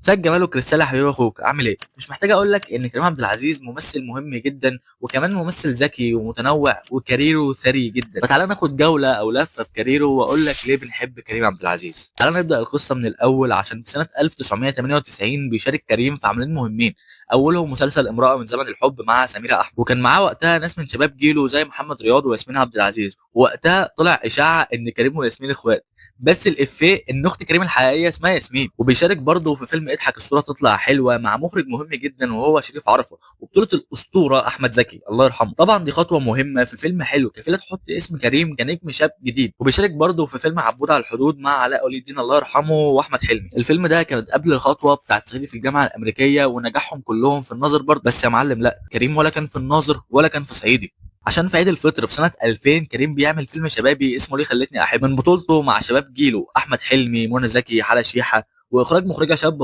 سيد جمال وكريستال يا حبيب اخوك، عامل ايه؟ مش محتاج اقول لك ان كريم عبد العزيز ممثل مهم جدا، وكمان ممثل ذكي ومتنوع و career ه ثري جدا. فتعالى ناخد جولة او لفه في career ه واقول لك ليه بنحب كريم عبد العزيز. تعالى نبدا القصة من الاول، عشان في سنة 1998 بيشارك كريم في عملين مهمين. اولهم مسلسل امراة من زمن الحب مع سميرة احمد، وكان معاه وقتها ناس من شباب جيله زي محمد رياض وياسمين عبد العزيز. ووقتها طلع اشاعة ان كريم وياسمين اخوات، بس الافيه ان اخت كريم الحقيقية اسمها ياسمين. وبيشارك برضه في فيلم اضحك الصورة تطلع حلوة مع مخرج مهم جدا وهو شريف عرفه، وبطولة الاسطورة احمد زكي الله يرحمه. طبعا دي خطوة مهمة في فيلم حلو كفيله تحط اسم كريم كنجم شاب جديد. وبيشارك برضه في فيلم عبود على الحدود مع علاء ولي الدين الله يرحمه واحمد حلمي. الفيلم ده كانت قبل الخطوة بتاعت صعيدي في الجامعة الامريكية ونجاحهم كلهم في الناظر برضه. بس يا معلم لا، كريم ولا كان في الناظر ولا كان في صعيدي، عشان في عيد الفطر في سنة 2000 كريم بيعمل فيلم شبابي اسمه ليه خلتني احب، من بطولته مع شباب جيله احمد حلمي، منى زكي، حلا شيحه، واخراج مخرجه شابه